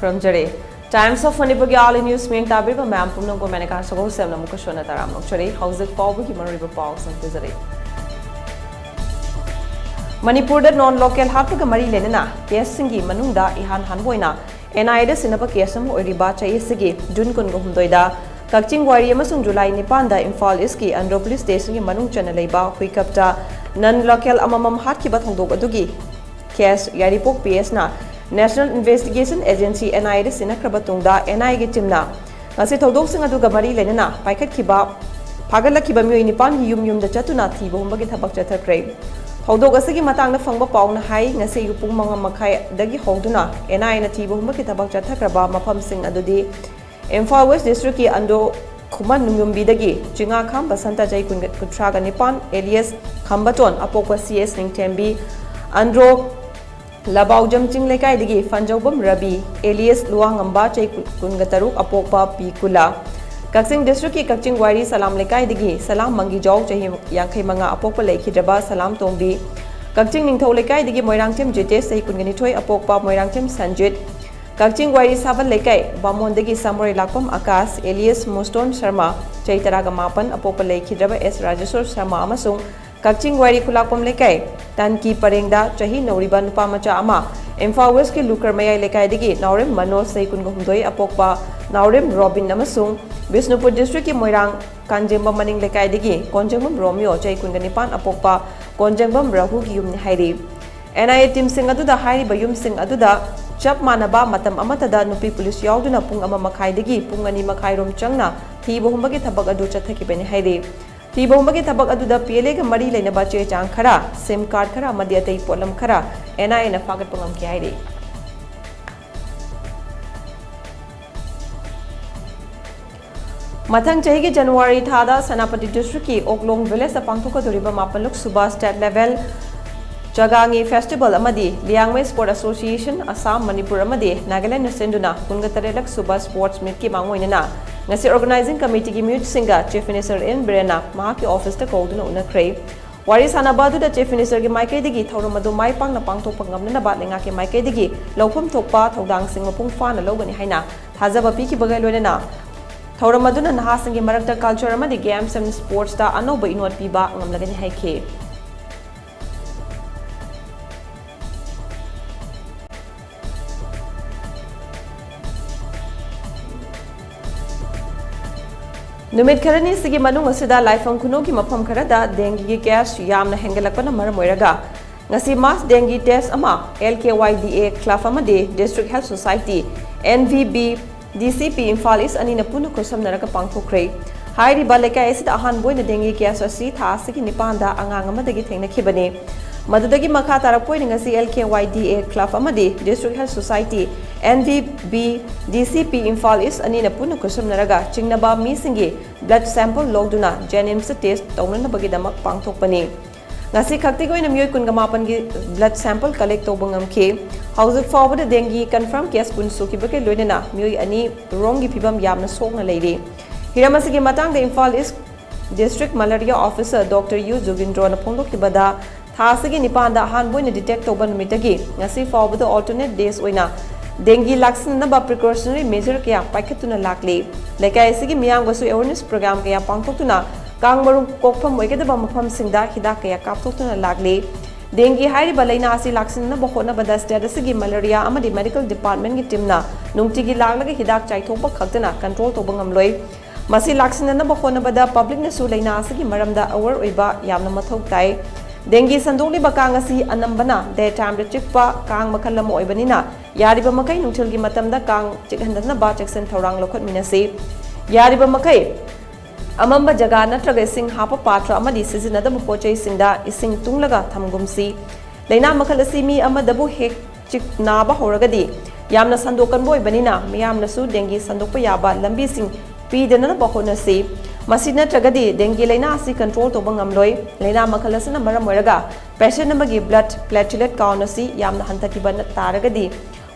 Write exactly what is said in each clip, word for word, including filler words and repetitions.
ꯈꯨꯔꯨꯝꯖꯔꯤ꯫ Times of Manipurꯒꯤ hourly news ꯃꯤꯠꯌꯦꯡ ꯇꯥꯕꯤꯔꯤꯕ ꯃꯌꯥꯝ ꯄꯨꯝꯅꯃꯛꯄꯨ ꯃꯦꯅꯀꯥ ꯁꯒꯣꯜꯁꯦꯝꯅ ꯑꯃꯨꯛꯀꯁꯨ ꯍꯟꯅ ꯇꯔꯥꯝꯅ ꯑꯣꯛꯆꯔꯤ꯫ ꯍꯧꯖꯤꯛ ꯐꯥꯎꯕꯒꯤ ꯃꯔꯨꯑꯣꯏꯕ ꯄꯥꯎꯁꯤꯡ ꯄꯤꯖꯔꯤ꯫ ꯃꯅꯤꯄꯨꯔꯗ non local ꯍꯥꯠꯄꯒ ꯃꯔꯤ ꯂꯩꯅꯅ case ꯁꯤꯡꯒꯤ ꯃꯅꯨꯡꯗ ꯏꯍꯥꯟ ꯍꯥꯟꯕ ꯑꯣꯏꯅ N I A ꯗ ꯁꯤꯟꯅꯕ case ꯑꯃ ꯑꯣꯏꯔꯤꯕ ꯆꯍꯤ ꯑꯁꯤꯒꯤ June ꯀꯨꯟꯒ ꯍꯨꯝꯗꯣꯏꯗ ꯀꯛꯆꯤꯡ ꯋꯥꯏꯔꯤ ꯑꯃꯁꯨꯡ July ꯅꯤꯄꯥꯟꯗ ꯏꯝꯐꯥꯜ East ꯀꯤ ꯑꯟꯗ꯭ꯔꯣ police station ꯒꯤ ꯃꯅꯨꯡ ꯆꯟꯅ ꯂꯩꯕ ꯍꯨꯏꯀꯞꯇ non local ꯑꯃꯃꯝ ꯍꯥꯠꯈꯤꯕ ꯊꯧꯗꯣꯛ ꯑꯗꯨꯒꯤ case ꯌꯥꯏꯔꯤꯄꯣꯛ P S ꯅ National Investigation Agency N I A ꯗ ꯁꯤꯟꯅꯈ꯭ꯔꯕ ꯇꯨꯡꯗ N I A ꯒꯤ team ꯅ ꯉꯁꯤ ꯊꯧꯗꯣꯛꯁꯤꯡ ꯑꯗꯨꯒ ꯃꯔꯤ ꯂꯩꯅꯅ ꯄꯥꯏꯈꯠꯈꯤꯕ, ꯐꯥꯒꯠꯂꯛꯈꯤꯕ ꯃꯤꯑꯣꯏ ꯅꯤꯄꯥꯟꯒꯤ ꯌꯨꯝ ꯌꯨꯝꯗ ꯆꯠꯇꯨꯅ ꯊꯤꯕ ꯍꯨꯝꯕꯒꯤ ꯊꯕꯛ ꯆꯠꯊꯈ꯭ꯔꯦ꯫ ꯊꯧꯗꯣꯛ ꯑꯁꯤꯒꯤ ꯃꯇꯥꯡꯗ ꯐꯪꯕ ꯄꯥꯎꯅ ꯍꯥꯏ, ꯉꯁꯤ ꯑꯌꯨꯛ ꯄꯨꯡ ꯃꯉꯥ ꯃꯈꯥꯏꯗꯒꯤ ꯍꯧꯗꯨꯅ N I A ꯅ ꯊꯤꯕ ꯍꯨꯝꯕꯒꯤ ꯊꯕꯛ ꯆꯠꯊꯈ꯭ꯔꯕ ꯃꯐꯝꯁꯤꯡ ꯑꯗꯨꯗꯤ ꯏꯝꯐꯥꯜ West District ꯀꯤ ꯑꯟꯗ꯭ꯔꯣ ꯈꯨꯃꯟ ꯅꯨꯡꯌꯨꯝꯕꯤꯗꯒꯤ ꯆꯤꯉꯥꯈꯥꯝ ꯕꯁꯟꯇ ꯆꯍꯤ ꯀꯨꯟꯊ꯭ꯔꯥꯒ ꯅꯤꯄꯥꯟ alias ꯈꯝꯕꯇꯣꯟ ꯑꯄꯣꯛꯄ C S ꯅꯤꯡꯊꯦꯝꯕꯤ, ꯑꯟꯗ꯭ꯔꯣ ꯂꯕꯥꯎꯖꯝ ꯆꯤꯡ ꯂꯩꯀꯥꯏꯗꯒꯤ ꯐꯟꯖꯧꯕꯝ ꯔꯕꯤ alias ꯂꯨꯋꯥꯉꯝꯕ ꯆꯍꯤ ꯀꯨꯟꯒ ꯇꯔꯨꯛ ꯑꯄꯣꯛꯄ ꯄꯤ ꯀꯨꯂꯥ, ꯀꯛꯆꯤꯡ district ꯀꯤ ꯀꯛꯆꯤꯡ ꯋꯥꯏꯔꯤ ꯁꯂꯥꯝ ꯂꯩꯀꯥꯏꯗꯒꯤ ꯁꯂꯥꯝ ꯃꯪꯒꯤꯖꯥꯎ ꯆꯍꯤ ꯌꯥꯡꯈꯩ ꯃꯉꯥ ꯑꯄꯣꯛꯄ ꯂꯩꯈꯤꯗ꯭ꯔꯕ ꯁꯂꯥꯝ ꯇꯣꯝꯕꯤ, ꯀꯛꯆꯤꯡ ꯅꯤꯡꯊꯧ ꯂꯩꯀꯥꯏꯗꯒꯤ ꯃꯣꯏꯔꯥꯡꯊꯦꯝ ꯖꯤꯇꯦꯁ ꯆꯍꯤ ꯀꯨꯟꯒ ꯅꯤꯊꯣꯏ ꯑꯄꯣꯛꯄ ꯃꯣꯏꯔꯥꯡꯊꯦꯝ ꯁꯟꯖꯤꯠ, ꯀꯛꯆꯤꯡ ꯋꯥꯏꯔꯤ ꯁꯥꯕꯜ ꯂꯩꯀꯥꯏ ꯕꯥꯃꯣꯟꯗꯒꯤ ꯁꯥꯃꯔꯣꯏ ꯂꯥꯛꯄꯝ ꯑꯀꯥꯁ alias ꯃꯨꯁꯇꯣꯟ ꯁꯔꯃ ꯆꯍꯤ ꯇꯔꯥꯒ ꯃꯥꯄꯟ ꯑꯄꯣꯛꯄ ꯂꯩꯈꯤꯗ꯭ꯔꯕ S ꯔꯥꯖꯦꯁꯣꯔ ꯁꯔꯃ ꯑꯃꯁꯨꯡ ꯀꯛꯆꯤꯡ ꯋꯥꯏꯔꯤ ꯈꯨꯂꯥꯛꯄꯝ ꯂꯩꯀꯥꯏ ꯇꯥꯟꯀꯤ ꯄꯔꯦꯡꯗ ꯆꯍꯤ ꯅꯧꯔꯤꯕ ꯅꯨꯄꯥ ꯃꯆꯥ ꯑꯃ, ꯏꯝꯐꯥꯜ West ꯀꯤ ꯂꯨꯀ꯭ꯔ ꯃꯌꯥꯏ ꯂꯩꯀꯥꯏꯗꯒꯤ ꯅꯥꯎꯔꯦꯝ ꯃꯅꯣꯖ ꯆꯍꯤ ꯀꯨꯟꯒ ꯍꯨꯝꯗꯣꯏ ꯑꯄꯣꯛꯄ ꯅꯥꯎꯔꯦꯝ ꯔꯣꯕꯤꯟ ꯑꯃꯁꯨꯡ ꯕꯤꯁꯅꯨꯄꯨꯔ district ꯀꯤ ꯃꯣꯏꯔꯥꯡ ꯀꯥꯟꯖꯦꯡꯕꯝ ꯃꯅꯤꯡ ꯂꯩꯀꯥꯏꯗꯒꯤ ꯀꯣꯟꯖꯦꯡꯕꯝ ꯔꯣꯃꯤꯌꯣ ꯆꯍꯤ ꯀꯨꯟꯒ ꯅꯤꯄꯥꯟ ꯑꯄꯣꯛꯄ ꯀꯣꯟꯖꯦꯡꯕꯝ ꯔꯥꯍꯨꯒꯤ ꯌꯨꯝꯅꯤ ꯍꯥꯏꯔꯤ꯫ N I A team ꯁꯤꯡ ꯑꯗꯨꯗ ꯍꯥꯏꯔꯤꯕ ꯌꯨꯝꯁꯤꯡ ꯑꯗꯨꯗ ꯆꯞ ꯃꯥꯟꯅꯕ ꯃꯇꯝ ꯑꯃꯠꯇꯗ ꯅꯨꯄꯤ police ꯌꯥꯎꯗꯨꯅ ꯄꯨꯡ ꯑꯃ ꯃꯈꯥꯏꯗꯒꯤ ꯄꯨꯡ ꯑꯅꯤ ꯃꯈꯥꯏꯔꯣꯝ ꯆꯪꯅ ꯊꯤꯕ ꯍꯨꯝꯕꯒꯤ ꯊꯕꯛ ꯑꯗꯨ ꯆꯠꯊꯈꯤꯕꯅꯤ ꯍꯥꯏꯔꯤ꯫ ꯊꯤꯕ ꯍꯨꯝꯕꯒꯤ ꯊꯕꯛ ꯑꯗꯨꯗ P L A ꯒ ꯃꯔꯤ ꯂꯩꯅꯕ ꯆꯦ ꯆꯥꯡ ꯈꯔ, SIM card ꯈꯔ ꯑꯃꯗꯤ ꯑꯇꯩ ꯄꯣꯠꯂꯝ ꯈꯔ N I A ꯅ ꯐꯥꯒꯠꯄ ꯉꯝꯈꯤ ꯍꯥꯏꯔꯤ꯫ ꯃꯊꯪ ꯆꯍꯤꯒꯤ January ꯊꯥꯗ ꯁꯦꯅꯥꯄꯇꯤ district ꯀꯤ ꯑꯣꯛꯂꯣꯡ village ꯇ ꯄꯥꯡꯊꯣꯛꯀꯗꯧꯔꯤꯕ ꯃꯥꯄꯜꯂꯛ ꯁꯨꯕ state level ꯆꯥꯒꯥꯡꯉꯤ festival ꯑꯃꯗꯤ ꯂꯤꯌꯥꯡꯃꯩ Sport Association, ꯑꯁꯥꯝ, ꯃꯅꯤꯄꯨꯔ ꯑꯃꯗꯤ ꯅꯥꯒꯥꯂꯦꯟꯅ ꯁꯤꯟꯗꯨꯅ ꯀꯨꯟꯒ ꯇꯔꯦꯠꯂꯛ ꯁꯨꯕ sports meet ꯀꯤ ꯃꯥꯡꯑꯣꯏꯅꯅ ꯉꯁꯤ organizing committee ꯒꯤ ꯃꯤꯍꯨꯠꯁꯤꯡꯒ Chief Minister N ꯕꯤꯔꯦꯟꯅ ꯃꯍꯥꯛꯀꯤ office ꯇ ꯀꯧꯗꯨꯅ ꯎꯅꯈ꯭ꯔꯦ꯫ ꯋꯥꯔꯤ ꯁꯥꯟꯅꯕ ꯑꯗꯨꯗ Chief Minister ꯒꯤ ꯃꯥꯏꯀꯩꯗꯒꯤ ꯊꯧꯔꯝ ꯑꯗꯨ ꯃꯥꯏ ꯄꯥꯛꯅ ꯄꯥꯡꯊꯣꯛꯄ ꯉꯝꯅꯅꯕ ꯂꯩꯉꯥꯛꯀꯤ ꯃꯥꯏꯀꯩꯗꯒꯤ ꯂꯧꯐꯝ ꯊꯣꯛꯄ ꯊꯧꯗꯥꯡꯁꯤꯡ ꯃꯄꯨꯡ ꯐꯥꯅ ꯂꯧꯒꯅꯤ ꯍꯥꯏꯅ ꯊꯥꯖꯕ ꯄꯤꯈꯤꯕꯒ ꯂꯣꯏꯅꯅ ꯊꯧꯔꯝ ꯑꯗꯨꯅ ꯅꯍꯥꯁꯤꯡꯒꯤ ꯃꯔꯛꯇ culture ꯑꯃꯗꯤ games and sports ꯇ ꯑꯅꯧꯕ ꯏꯅꯣꯠ ꯄꯤꯕ ꯉꯝꯂꯒꯅꯤ ꯍꯥꯏꯈꯤ꯫ ꯅꯨꯃꯤꯠ ꯈꯔꯅꯤꯁꯤꯒꯤ ꯃꯅꯨꯡ ꯑꯁꯤꯗ ꯂꯥꯏꯐꯝ ꯈꯨꯅꯨꯒꯤ ꯃꯐꯝ ꯈꯔꯗ dengue ꯒꯤ case ꯌꯥꯝꯅ ꯍꯦꯟꯒꯠꯂꯛꯄꯅ ꯃꯔꯝ ꯑꯣꯏꯔꯒ ꯉꯁꯤ mass dengue test ꯑꯃ L K Y D A club ꯑꯃꯗꯤ District Health Society, N V B, D C P Imphal East ꯑꯅꯤꯅ ꯄꯨꯟꯅ ꯈꯨꯠꯁꯝꯅꯔꯒ ꯄꯥꯡꯊꯣꯛꯈ꯭ꯔꯦ꯫ ꯍꯥꯏꯔꯤꯕ ꯂꯩꯀꯥꯏ ꯑꯁꯤꯗ ꯑꯍꯥꯟꯕ ꯑꯣꯏꯅ dengue case ꯑꯁꯤ ꯊꯥ ꯑꯁꯤꯒꯤ ꯅꯤꯄꯥꯟꯗ ꯑꯉꯥꯡ ꯑꯃꯗꯒꯤ ꯊꯦꯡꯅꯈꯤꯕꯅꯤ꯫ ꯃꯗꯨꯗꯒꯤ ꯃꯈꯥ ꯇꯥꯔꯛꯄ ꯑꯣꯏꯅ ꯉꯁꯤ L K Y D A club ꯑꯃꯗꯤ District Health Society, N V B, D C P Imphal East ꯑꯅꯤꯅ ꯄꯨꯟꯅ ꯈꯨꯠꯁꯝꯅꯔꯒ ꯆꯤꯡꯅꯕ ꯃꯤꯁꯤꯡꯒꯤ blood sample ꯂꯧꯗꯨꯅ JNIMS ꯇ test ꯇꯧꯅꯅꯕꯒꯤꯗꯃꯛ ꯄꯥꯡꯊꯣꯛꯄꯅꯤ꯫ ꯉꯁꯤ ꯈꯛꯇꯒꯤ ꯑꯣꯏꯅ ꯃꯤꯑꯣꯏ ꯀꯨꯟꯒ ꯃꯥꯄꯟꯒꯤ blood sample collect ꯇꯧꯕ ꯉꯝꯈꯤ꯫ ꯍꯧꯖꯤꯛ ꯐꯥꯎꯕꯗ dengue confirm case ꯀꯨꯟ ꯁꯨꯈꯤꯕꯒ ꯂꯣꯏꯅꯅ ꯃꯤꯑꯣꯏ ꯑꯅꯤ ꯔꯣꯝꯒꯤ ꯐꯤꯕꯝ ꯌꯥꯝꯅ ꯁꯣꯛꯅ ꯂꯩꯔꯤ꯫ ꯍꯤꯔꯝ ꯑꯁꯤꯒꯤ ꯃꯇꯥꯡꯗ Imphal East District Malaria Officer Doctor U ꯖꯨꯒꯤꯟꯗ꯭ꯔꯣꯅ ꯐꯣꯡꯗꯣꯛꯈꯤꯕꯗ, ꯊꯥ ꯑꯁꯤꯒꯤ ꯅꯤꯄꯥꯟꯗ ꯑꯍꯥꯟꯕ ꯑꯣꯏꯅ detect ꯇꯧꯕ ꯅꯨꯃꯤꯠꯇꯒꯤ ꯉꯁꯤ ꯐꯥꯎꯕꯗ alternate days ꯑꯣꯏꯅ dengue ꯂꯥꯛꯁꯤꯟꯅꯅꯕ precautionary measure ꯀꯌꯥ ꯄꯥꯏꯈꯠꯇꯨꯅ ꯂꯥꯛꯂꯤ꯫ ꯂꯩꯀꯥꯏ ꯑꯁꯤꯒꯤ ꯃꯤꯌꯥꯝꯒꯁꯨ awareness program ꯀꯌꯥ ꯄꯥꯡꯊꯣꯛꯇꯨꯅ ꯀꯥꯡ ꯃꯔꯨꯝ ꯀꯣꯛꯐꯝ ꯑꯣꯏꯒꯗꯕ ꯃꯐꯝꯁꯤꯡꯗ ꯍꯤꯗꯥꯛ ꯀꯌꯥ ꯀꯥꯞꯊꯣꯛꯇꯨꯅ ꯂꯥꯛꯂꯤ꯫ Dengue ꯍꯥꯏꯔꯤꯕ ꯂꯥꯏꯅꯥ ꯑꯁꯤ ꯂꯥꯛꯁꯤꯟꯅꯅꯕ ꯍꯣꯠꯅꯕꯗ state ꯑꯁꯤꯒꯤ malaria ꯑꯃꯗꯤ medical department ꯀꯤ team ꯅ ꯅꯨꯡꯇꯤꯒꯤ ꯂꯥꯛꯂꯒ ꯍꯤꯗꯥꯛ ꯆꯥꯏꯊꯣꯛꯄ ꯈꯛꯇꯅ control ꯇꯧꯕ ꯉꯝꯂꯣꯏ꯫ ꯃꯁꯤ ꯂꯥꯛꯁꯤꯟꯅꯅꯕ ꯍꯣꯠꯅꯕꯗ public ꯅꯁꯨ ꯂꯥꯏꯅꯥ ꯑꯁꯤꯒꯤ ꯃꯔꯝꯗ aware ꯑꯣꯏꯕ ꯌꯥꯝꯅ ꯃꯊꯧ ꯇꯥꯏ꯫ Dengue ꯁꯟꯗꯣꯛꯂꯤꯕ ꯀꯥꯡ ꯑꯁꯤ ꯑꯅꯝꯕꯅ day time ꯗ ꯆꯤꯛꯄ ꯀꯥꯡ ꯃꯈꯜ ꯑꯃ ꯑꯣꯏꯕꯅꯤꯅ, ꯌꯥꯔꯤꯕ ꯃꯈꯩ ꯅꯨꯡꯊꯤꯜꯒꯤ ꯃꯇꯝꯗ ꯀꯥꯡ ꯆꯤꯛꯍꯟꯗꯅꯕ ꯆꯦꯛꯁꯤꯟ ꯊꯧꯔꯥꯡ ꯂꯧꯈꯠꯃꯤꯟꯅꯁꯤ꯫ ꯌꯥꯔꯤꯕ ꯃꯈꯩ ꯑꯃꯝꯕ ꯖꯒꯥ ꯅꯠꯇ꯭ꯔꯒ ꯏꯁꯤꯡ ꯍꯥꯞꯄ ꯄꯥꯇ꯭ꯔ ꯑꯃꯗꯤ ꯁꯤꯖꯤꯟꯅꯗꯕ ꯄꯣꯠꯆꯩꯁꯤꯡꯗ ꯏꯁꯤꯡ ꯇꯨꯡꯂꯒ ꯊꯝꯒꯨꯝꯁꯤ꯫ ꯂꯥꯏꯅꯥ ꯃꯈꯜ ꯑꯁꯤ ꯃꯤ ꯑꯃꯗꯕꯨ ꯍꯦꯛ ꯆꯤꯛ ꯅꯥꯕ ꯍꯧꯔꯒꯗꯤ ꯌꯥꯝꯅ ꯁꯟꯗꯣꯛꯀꯟꯕ ꯑꯣꯏꯕꯅꯤꯅ, ꯃꯤꯌꯥꯝꯅꯁꯨ dengue ꯁꯟꯗꯣꯛꯄ ꯌꯥꯕ ꯂꯝꯕꯤꯁꯤꯡ ꯄꯤꯗꯅꯕ ꯍꯣꯠꯅꯁꯤ꯫ ꯃꯁꯤ ꯅꯠꯇ꯭ꯔꯒꯗꯤ dengue ꯂꯥꯏꯅꯥ ꯑꯁꯤ control ꯇꯧꯕ ꯉꯝꯂꯣꯏ꯫ ꯂꯥꯏꯅꯥ ꯃꯈꯜ ꯑꯁꯤꯅ ꯃꯔꯝ ꯑꯣꯏꯔꯒ patient ꯑꯃꯒꯤ blood platelet count ꯑꯁꯤ ꯌꯥꯝꯅ ꯍꯟꯊꯈꯤꯕ ꯇꯥꯔꯒꯗꯤ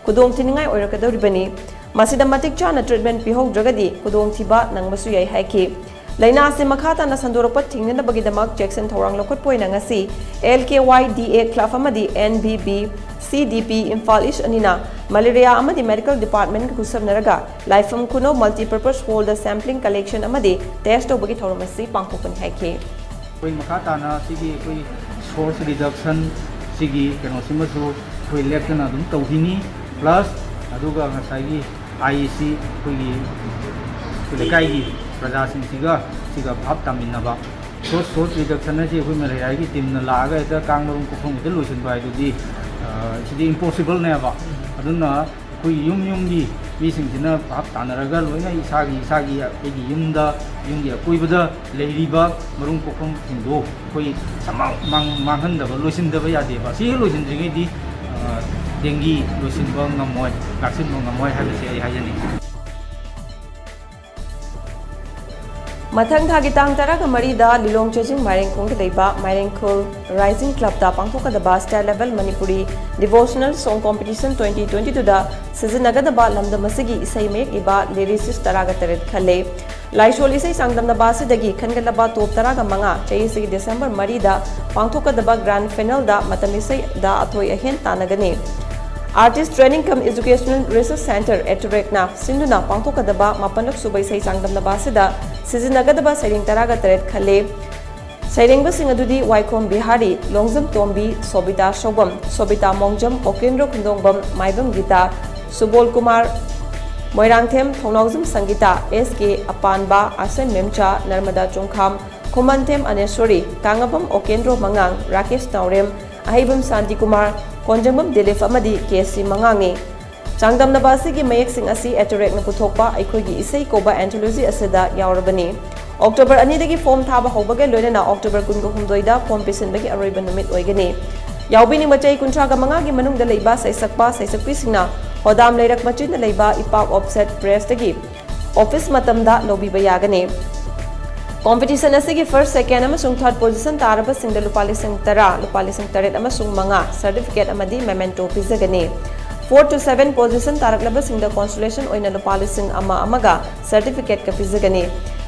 ꯈꯨꯗꯣꯡꯊꯤꯅꯤꯡꯉꯥꯏ ꯑꯣꯏꯔꯛꯀꯗꯧꯔꯤꯕꯅꯤ꯫ ꯃꯁꯤꯗ ꯃꯇꯤꯛ ꯆꯥꯅ treatment ꯄꯤꯍꯧꯗ꯭ꯔꯒꯗꯤ ꯈꯨꯗꯣꯡꯊꯤꯕ ꯅꯪꯕꯁꯨ ꯌꯥꯏ ꯍꯥꯏꯈꯤ꯫ ꯂꯥꯏꯅꯥ ꯑꯁꯤ ꯃꯈꯥ ꯇꯥꯅ ꯁꯟꯗꯣꯔꯛꯄ ꯊꯤꯡꯅꯅꯕꯒꯤꯗꯃꯛ ꯆꯦꯛꯁꯤꯟ ꯊꯧꯔꯥꯡ ꯂꯧꯈꯠꯄ ꯑꯣꯏꯅ ꯉꯁꯤ L K Y D A club ꯑꯃꯗꯤ N B B C D P Imphal ꯏꯁ ꯑꯅꯤꯅ ꯃꯦꯂꯦꯔꯤꯌꯥ ꯑꯃꯗꯤ ꯃꯦꯗꯤꯀꯦꯜ ꯗꯤꯄꯥꯔꯠꯃꯦꯟꯒ ꯈꯨꯠꯁꯝꯅꯔꯒ ꯂꯥꯏꯐꯝ ꯈꯨꯅꯧ ꯃꯜꯇꯤꯄꯔꯄꯁ ꯍꯣꯜꯗ ꯁꯦꯝꯄ꯭ꯂꯤꯡ ꯀꯂꯦꯛꯁꯟ ꯑꯃꯗꯤ ꯇꯦꯁ ꯇꯧꯕꯒꯤ ꯊꯧꯔꯝ ꯑꯁꯤ ꯄꯥꯡꯊꯣꯛꯄꯅꯤ ꯍꯥꯏꯈꯤ꯫ ꯑꯩꯈꯣꯏ ꯃꯈꯥ ꯇꯥꯅ ꯁꯤꯒꯤ ꯑꯩꯈꯣꯏ ꯁꯣꯔꯁ ꯔꯤꯗꯛꯁꯟ ꯁꯤꯒꯤ ꯀꯩꯅꯣꯁꯤꯃꯁꯨ ꯑꯩꯈꯣꯏ ꯂꯦꯞꯇꯅ ꯑꯗꯨꯝ ꯇꯧꯈꯤꯅꯤ꯫ ꯄ꯭ꯂꯁ ꯑꯗꯨꯒ ꯉꯁꯥꯏꯒꯤ ꯑꯥꯏ ꯏ ꯁꯤ ꯑꯩꯈꯣꯏꯒꯤ ꯑꯩꯈꯣꯏ ꯂꯩꯀꯥꯏꯒꯤ ꯄ꯭ꯔꯖꯥꯁꯤꯡꯁꯤꯒ ꯁꯤꯒ ꯚꯥꯞ ꯇꯥꯃꯤꯟꯅꯕ꯫ ꯁꯣꯔꯁ ꯁꯣꯔꯁ ꯔꯤꯗꯛꯁꯟ ꯍꯥꯏꯁꯦ ꯑꯩꯈꯣꯏ ꯃꯦꯂꯦꯔꯤꯌꯥꯒꯤ ꯇꯤꯝꯅ ꯂꯥꯛꯑꯒ ꯍꯦꯛꯇ ꯀꯥꯡ ꯃꯔꯨꯝ ꯀꯣꯛꯐꯝ ꯍꯦꯛꯇ ꯂꯣꯏꯁꯤꯟꯕ ꯍꯥꯏꯗꯨꯗꯤ, ꯑ, ꯁꯤꯗꯤ ꯏꯝꯄꯣꯁꯤꯕꯜꯅꯦꯕ꯫ ꯑꯗꯨꯅ ꯑꯩꯈꯣꯏ ꯌꯨꯝ ꯌꯨꯝꯒꯤ ꯃꯤꯁꯤꯡꯁꯤꯅ ꯚꯥꯞ ꯇꯥꯅꯔꯒ ꯂꯣꯏꯅ ꯏꯁꯥꯒꯤ ꯏꯁꯥꯒꯤ ꯑꯩꯈꯣꯏꯒꯤ ꯌꯨꯝꯗ, ꯌꯨꯝꯒꯤ ꯑꯀꯣꯏꯕꯗ ꯂꯩꯔꯤꯕ ꯃꯔꯨꯝ ꯀꯣꯛꯐꯝꯁꯤꯡꯗꯣ ꯑꯩꯈꯣꯏ ꯁꯃꯥꯡ ꯃꯥꯡ-, ꯃꯥꯡꯍꯟꯗꯕ, ꯂꯣꯏꯁꯤꯟꯗꯕ ꯌꯥꯗꯦꯕ꯫ ꯁꯤ ꯍꯦꯛ ꯂꯣꯏꯁꯤꯟꯗ꯭ꯔꯤꯉꯩꯗꯤ, ꯑ, ꯗꯦꯡꯒꯤ ꯂꯣꯏꯁꯤꯟꯕ ꯉꯝꯃꯣꯏ, ꯉꯥꯛꯁꯤꯟꯕ ꯉꯝꯃꯣꯏ ꯍꯥꯏꯕꯁꯤ ꯑꯩ ꯍꯥꯏꯖꯅꯤꯡꯉꯤ꯫ ꯃꯊꯪ ꯊꯥꯒꯤ ꯇꯥꯡ ꯇꯔꯥꯒ ꯃꯔꯤꯗ ꯂꯤꯂꯣꯡ ꯆꯦꯖꯤꯡ ꯃꯥꯏꯔꯦꯡꯈꯣꯡꯗ ꯂꯩꯕ ꯃꯥꯏꯔꯦꯡꯈꯣꯜ ꯔꯥꯏꯖꯤꯡ ꯀ꯭ꯂꯕꯇ ꯄꯥꯡꯊꯣꯛꯀꯗꯕ State Level Manipuri Devotional Song Competition twenty twenty two ꯗ ꯁꯤꯖꯤꯟꯅꯒꯗꯕ ꯂꯝꯗꯝ ꯑꯁꯤꯒꯤ ꯏꯁꯩ ꯃꯌꯦꯛ ꯏꯕ ꯂꯤꯔꯤꯁꯤꯁ ꯇꯔꯥꯒ ꯇꯔꯦꯠ ꯈꯜꯂꯦ꯫ ꯂꯥꯏꯁꯣꯜ ꯏꯁꯩ ꯆꯥꯡꯗꯝꯅꯕ ꯑꯁꯤꯗꯒꯤ ꯈꯟꯒꯠꯂꯕ ꯇꯣꯞ ꯇꯔꯥꯒ ꯃꯉꯥ ꯆꯍꯤ ꯑꯁꯤꯒꯤ ꯗꯤꯁꯦꯝꯕꯔ ꯃꯔꯤꯗ ꯄꯥꯡꯊꯣꯛꯀꯗꯕ ꯒ꯭ꯔꯥꯟ ꯐꯥꯏꯅꯦꯜꯗ ꯃꯇꯝ ꯏꯁꯩꯗ ꯑꯊꯣꯏ ꯑꯍꯦꯟ ꯇꯥꯟꯅꯒꯅꯤ꯫ Artist Training cum Educational Research Centre, ATRECꯅ ꯁꯤꯟꯗꯨꯅ ꯄꯥꯡꯊꯣꯛꯀꯗꯕ ꯃꯥꯄꯟꯂꯛ ꯁꯨꯕ ꯏꯁꯩ ꯆꯥꯡꯗꯝꯅꯕ ꯑꯁꯤꯗ ꯁꯤꯖꯤꯟꯅꯒꯗꯕ ꯁꯩꯔꯦꯡ ꯇꯔꯥꯒ ꯇꯔꯦꯠ ꯈꯜꯂꯦ꯫ ꯁꯩꯔꯦꯡꯕꯁꯤꯡ ꯑꯗꯨꯗꯤ ꯋꯥꯏꯈꯣꯝ ꯕꯤꯍꯥꯔꯤ, ꯂꯣꯡꯖꯝ ꯇꯣꯝꯕꯤ, ꯁꯣꯕꯤꯇꯥ ꯁꯧꯕꯝ, ꯁꯣꯕꯤꯇꯥ ꯃꯣꯡꯖꯝ, ꯑꯣꯀꯦꯟꯗ꯭ꯔꯣ ꯈꯨꯟꯗꯣꯡꯕꯝ, ꯃꯥꯏꯕꯝ ꯒꯤꯇꯥ, ꯁꯨꯕꯣꯜ ꯀꯨꯃꯥꯔ, ꯃꯣꯏꯔꯥꯡꯊꯦꯝ ꯊꯣꯡꯅꯥꯎꯖꯝ ꯁꯪꯒꯤꯇꯥ, S K ꯑꯄꯥꯟꯕ, ꯑꯁꯦꯝ ꯃꯦꯝꯆꯥ, ꯅꯔꯃꯗꯥ ꯆꯣꯡꯈꯥꯝ, ꯈꯨꯃꯟꯊꯦꯝ ꯑꯅꯦꯁꯣꯔꯤ, ꯀꯥꯡꯉꯕꯝ ꯑꯣꯀꯦꯟꯗ꯭ꯔꯣ ꯃꯉꯥꯡ, ꯔꯥꯀꯦꯁ ꯅꯥꯎꯔꯦꯝ, ꯑꯍꯩꯕꯝ ꯁꯥꯟꯇꯤꯀꯨꯃꯥꯔ, ꯀꯣꯟꯖꯪꯕꯝ ꯗꯤꯂꯤꯞ ꯑꯃꯗꯤ K C ꯃꯉꯥꯡꯅꯤ꯫ ꯆꯥꯡꯗꯝꯅꯕ ꯑꯁꯤꯒꯤ ꯃꯌꯦꯛꯁꯤꯡ ꯑꯁꯤ ATRECꯅ ꯄꯨꯊꯣꯛꯄ ꯑꯩꯈꯣꯏꯒꯤ ꯏꯁꯩ ꯀꯧꯕ anthology ꯑꯁꯤꯗ ꯌꯥꯎꯔꯕꯅꯤ꯫ ꯑꯣꯛꯇꯣꯕꯔ ꯑꯅꯤꯗꯒꯤ ꯐꯣꯔꯝ ꯊꯥꯕ ꯍꯧꯕꯒ ꯂꯣꯏꯅꯅ ꯑꯣꯛꯇꯣꯕꯔ ꯀꯨꯟꯒ ꯍꯨꯝꯗꯣꯏꯗ ꯐꯣꯔꯝ ꯄꯤꯁꯤꯟꯕꯒꯤ ꯑꯔꯣꯏꯕ ꯅꯨꯃꯤꯠ ꯑꯣꯏꯒꯅꯤ꯫ ꯌꯥꯎꯕꯤꯅꯤꯡꯕ ꯆꯍꯤ ꯀꯨꯟꯊ꯭ꯔꯥꯒ ꯃꯉꯥꯒꯤ ꯃꯅꯨꯡꯗ ꯂꯩꯕ ꯁꯩꯁꯛꯄ, ꯁꯩꯁꯛꯄꯤꯁꯤꯡꯅ ꯍꯣꯗꯥꯝ ꯂꯩꯔꯛ ꯃꯆꯤꯟꯗ ꯂꯩꯕ ꯏꯄꯥꯛ ꯑꯣꯐꯁꯦꯠ ꯄ꯭ꯔꯦꯁꯇꯒꯤ ꯑꯣꯐꯤꯁ ꯃꯇꯝꯗ ꯂꯧꯕꯤꯕ ꯌꯥꯒꯅꯤ꯫ ꯀꯣꯝꯄꯤꯇꯤꯁꯟ ꯑꯁꯤꯒꯤ ꯐꯥꯔꯁ, ꯁꯦꯀꯦꯟ ꯑꯃꯁꯨꯡ ꯊꯥꯔꯠ ꯄꯣꯖꯤꯁꯟ ꯇꯥꯔꯕꯁꯤꯡꯗ ꯂꯨꯄꯥ ꯂꯤꯁꯤꯡ ꯇꯔꯥ, ꯂꯨꯄꯥ ꯂꯤꯁꯤꯡ ꯇꯔꯦꯠ ꯑꯃꯁꯨꯡ ꯃꯉꯥ ꯁꯔꯇꯤꯐꯤꯀꯦꯠ ꯑꯃꯗꯤ ꯃꯦꯃꯦꯟꯇꯣ ꯄꯤꯖꯒꯅꯤ꯫ ꯐꯣꯔ to ꯁꯚꯦꯟ ꯄꯣꯖꯤꯁꯟ ꯇꯥꯔꯛꯂꯕꯁꯤꯡꯗ ꯀꯣꯟꯁꯣꯂꯦꯁꯟ ꯑꯣꯏꯅ ꯂꯨꯄꯥ ꯂꯤꯁꯤꯡ ꯑꯃ ꯑꯃꯒ ꯁꯔꯇꯤꯐꯤꯀꯦꯠꯀ ꯄꯤꯖꯒꯅꯤ꯫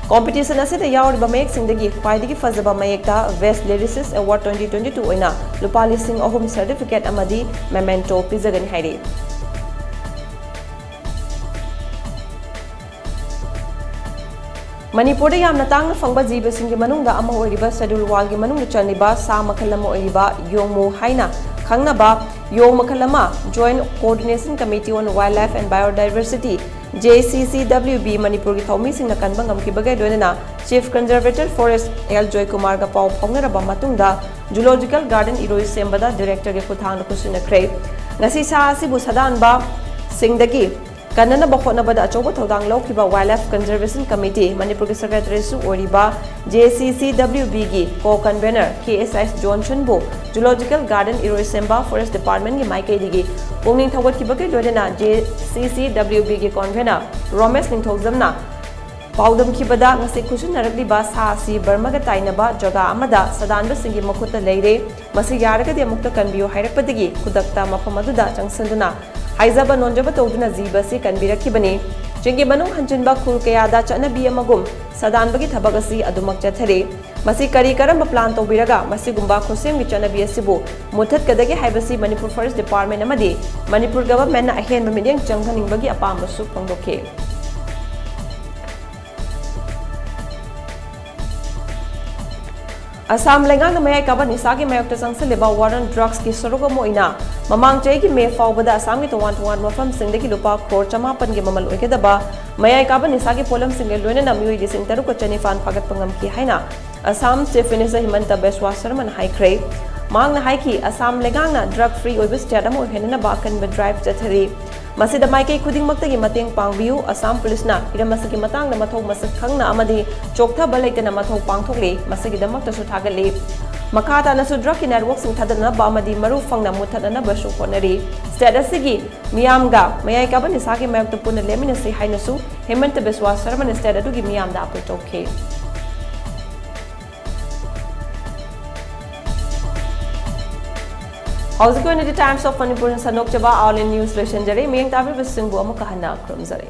Competition ꯑꯁꯤꯗ ꯌꯥꯎꯔꯤꯕ ꯃꯌꯦꯛꯁꯤꯡꯗꯒꯤ ꯈ꯭ꯋꯥꯏꯗꯒꯤ ꯐꯖꯕ ꯃꯌꯦꯛꯇ Best Lyricist Award twenty twenty two ꯑꯣꯏꯅ ꯂꯨꯄꯥ ꯂꯤꯁꯤꯡ ꯑꯍꯨꯝ certificate ꯑꯃꯗꯤ memento ꯄꯤꯖꯒꯅꯤ ꯍꯥꯏꯔꯤ꯫ ꯃꯅꯤꯄꯨꯔꯗ ꯌꯥꯝꯅ ꯇꯥꯡꯅ ꯐꯪꯕ ꯖꯤꯕꯁꯤꯡꯒꯤ ꯃꯅꯨꯡꯗ ꯑꯃ ꯑꯣꯏꯔꯤꯕ Scheduled Worldꯒꯤ ꯃꯅꯨꯡꯗ ꯆꯜꯂꯤꯕ ꯁꯥ ꯃꯈꯜ ꯑꯃ ꯑꯣꯏꯔꯤꯕ ꯌꯣꯡꯃꯨ ꯍꯥꯏꯅ ꯈꯪꯅꯕ ꯌꯣꯡ ꯃꯈꯜ ꯑꯃ Joint Coordination Committee on Wildlife and Biodiversity, J C C W B, ꯃꯅꯤꯄꯨꯔꯒꯤ ꯊꯧꯃꯤꯁꯤꯡꯅ ꯀꯟꯕ ꯉꯝꯈꯤꯕꯒ ꯂꯣꯏꯅꯅ Chief Conservator Forest L ꯖꯣꯏꯀꯨꯃꯥꯔꯒ ꯄꯥꯎ ꯐꯥꯎꯅꯔꯕ ꯃꯇꯨꯡꯗ Zoological Garden ꯏꯔꯣꯏꯁꯦꯝꯕꯗ Directorꯒꯤ ꯈꯨꯠꯊꯥꯡꯗ ꯈꯨꯠꯁꯤꯟꯅꯈ꯭ꯔꯦ꯫ ꯉꯁꯤ ꯁꯥ ꯑꯁꯤꯕꯨ ꯁꯥꯗꯥꯟꯕꯁꯤꯡꯗꯒꯤ ꯀꯟꯅꯅꯕ ꯍꯣꯠꯅꯕꯗ ꯑꯆꯧꯕ ꯊꯧꯗꯥꯡ ꯂꯧꯈꯤꯕ Wildlife Conservation Committee ꯃꯅꯤꯄꯨꯔꯒꯤ Secretaryꯁꯨ ꯑꯣꯏꯔꯤꯕ J C C W Bꯒꯤ Co-Convener K S S Johnsonꯕꯨ Zoological Garden ꯏꯔꯣꯏꯁꯦꯝꯕ Forest Departmentꯀꯤ ꯃꯥꯏꯀꯩꯗꯒꯤ ꯄꯨꯛꯅꯤꯡ ꯊꯧꯒꯠꯈꯤꯕꯒꯤ ꯂꯣꯏꯅꯅ J C C W Bꯒꯤ Convener ꯔꯣꯃꯦꯁ ꯅꯤꯡꯊꯧꯖꯝꯅ ꯄꯥꯎꯗꯝꯈꯤꯕꯗ, ꯉꯁꯤ ꯈꯨꯠꯁꯤꯟꯅꯔꯛꯂꯤꯕ ꯁꯥ ꯑꯁꯤ ꯕꯔꯃꯒ ꯇꯥꯏꯅꯕ ꯖꯒꯥ ꯑꯃꯗ ꯁꯥꯗꯥꯟꯕꯁꯤꯡꯒꯤ ꯃꯈꯨꯠꯇ ꯂꯩꯔꯦ, ꯃꯁꯤ ꯌꯥꯔꯒꯗꯤ ꯑꯃꯨꯛꯇ ꯀꯟꯕꯤꯌꯨ ꯍꯥꯏꯔꯛꯄꯗꯒꯤ ꯈꯨꯗꯛꯇ ꯃꯐꯝ ꯑꯗꯨꯗ ꯆꯪꯁꯤꯟꯗꯨꯅ ꯍꯥꯏꯖꯕ ꯅꯣꯟꯖꯕ ꯇꯧꯗꯨꯅ ꯖꯤꯕ ꯑꯁꯤ ꯀꯟꯕꯤꯔꯛꯈꯤꯕꯅꯤ꯫ ꯆꯤꯡꯒꯤ ꯃꯅꯨꯡ ꯍꯟꯖꯤꯟꯕ ꯈꯨꯜ ꯀꯌꯥꯗ ꯆꯠꯅꯕꯤ ꯑꯃꯒꯨꯝ ꯁꯥꯗꯥꯟꯕꯒꯤ ꯊꯕꯛ ꯑꯁꯤ ꯑꯗꯨꯃꯛ ꯆꯠꯊꯔꯤ꯫ ꯃꯁꯤ ꯀꯔꯤ ꯀꯔꯝꯕ plan ꯇꯧꯕꯤꯔꯒ ꯃꯁꯤꯒꯨꯝꯕ ꯈꯨꯠꯁꯦꯝꯒꯤ ꯆꯠꯅꯕꯤ ꯑꯁꯤꯕꯨ ꯃꯨꯠꯊꯠꯀꯗꯒꯦ ꯍꯥꯏꯕꯁꯤ ꯃꯅꯤꯄꯨꯔ Forest Department ꯑꯃꯗꯤ ꯃꯅꯤꯄꯨꯔ Governmentꯅ ꯑꯍꯦꯟꯕ ꯃꯤꯠꯌꯦꯡ ꯆꯪꯍꯟꯅꯤꯡꯕꯒꯤ ꯑꯄꯥꯝꯕꯁꯨ ꯐꯣꯡꯗꯣꯛꯈꯤ꯫ ꯑꯁꯥꯝ ꯂꯩꯉꯥꯛꯅ ꯃꯌꯥꯏ ꯀꯥꯕ ꯅꯤꯁꯥꯒꯤ ꯃꯥꯌꯣꯛꯇ ꯆꯪꯁꯤꯜꯂꯤꯕ war on drugsꯀꯤ ꯁꯔꯨꯛ ꯑꯃ ꯑꯣꯏꯅ ꯃꯃꯥꯡ ꯆꯍꯤꯒꯤ ꯃꯦ ꯐꯥꯎꯕꯗ ꯑꯁꯥꯝꯒꯤ ꯇꯣꯉꯥꯟ ꯇꯣꯉꯥꯟꯕ ꯃꯐꯝꯁꯤꯡꯗꯒꯤ ꯂꯨꯄꯥ ꯀ꯭ꯔꯣꯔ ꯆꯃꯥꯄꯟꯒꯤ ꯃꯃꯜ ꯑꯣꯏꯒꯗꯕ ꯃꯌꯥꯏ ꯀꯥꯕ ꯅꯤꯁꯥꯒꯤ ꯄꯣꯠꯂꯝꯁꯤꯡꯒ ꯂꯣꯏꯅꯅ ꯃꯤꯑꯣꯏ ꯂꯤꯁꯤꯡ ꯇꯔꯨꯛꯀ ꯆꯅꯤꯄꯥꯟ ꯐꯥꯒꯠꯄ ꯉꯝꯈꯤ ꯍꯥꯏꯅ ꯑꯁꯥꯝ Chief Minister ꯍꯤꯃꯟꯇ ꯕꯤꯁ꯭ꯋꯥ ꯁꯔꯃꯅ ꯍꯥꯏꯈ꯭ꯔꯦ꯫ ꯃꯍꯥꯛꯅ ꯍꯥꯏꯈꯤ, ꯑꯁꯥꯝ ꯂꯩꯉꯥꯛꯅ drug free ꯑꯣꯏꯕ state ꯑꯃ ꯑꯣꯏꯍꯟꯅꯕ ꯑꯀꯟꯕ drive ꯆꯠꯊꯔꯤ꯫ ꯃꯁꯤꯗ ꯃꯥꯏꯀꯩ ꯈꯨꯗꯤꯡꯃꯛꯇꯒꯤ ꯃꯇꯦꯡ ꯄꯥꯡꯕꯤꯌꯨ꯫ ꯑꯁꯥꯝ ꯄꯨꯂꯤꯁꯅ ꯍꯤꯔꯝ ꯑꯁꯤꯒꯤ ꯃꯇꯥꯡꯗ ꯃꯊꯧ ꯃꯁꯛ ꯈꯪꯅ ꯑꯃꯗꯤ ꯆꯣꯛꯊꯕ ꯂꯩꯇꯅ ꯃꯊꯧ ꯄꯥꯡꯊꯣꯛꯂꯤ꯫ ꯃꯁꯤꯒꯤꯗꯃꯛꯇꯁꯨ ꯊꯥꯒꯠꯂꯤ꯫ ꯃꯈꯥ ꯇꯥꯅꯁꯨ drugꯀꯤ networkꯁꯤꯡ ꯊꯥꯗꯅꯕ ꯑꯃꯗꯤ ꯃꯔꯨ ꯐꯪꯅ ꯃꯨꯠꯊꯠꯅꯅꯕꯁꯨ ꯍꯣꯠꯅꯔꯤ꯫ State ꯑꯁꯤꯒꯤ ꯃꯤꯌꯥꯝꯒ ꯃꯌꯥꯏ ꯀꯥꯕ ꯅꯤꯁꯥꯒꯤ ꯃꯥꯌꯣꯛꯇ ꯄꯨꯟꯅ ꯂꯦꯞꯃꯤꯟꯅꯁꯤ ꯍꯥꯏꯅꯁꯨ ꯍꯦꯃꯟꯇ ꯕꯤꯁ꯭ꯋꯥ ꯁꯔꯃꯅ state ꯑꯗꯨꯒꯤ ꯃꯤꯌꯥꯝꯗ appeal ꯇꯧꯈꯤ꯫ ꯍꯧꯖꯤꯛꯀꯤ ꯑꯣꯏꯅꯗꯤ Times of Manipurꯅ ꯁꯟꯗꯣꯛꯆꯕ All in News ꯂꯣꯏꯁꯤꯟꯖꯔꯦ꯫ ꯃꯤꯠꯌꯦꯡ ꯇꯥꯕꯤꯕꯁꯤꯡꯕꯨ ꯑꯃꯨꯛꯀ ꯍꯟꯅ ꯈꯨꯔꯨꯝꯖꯔꯤ꯫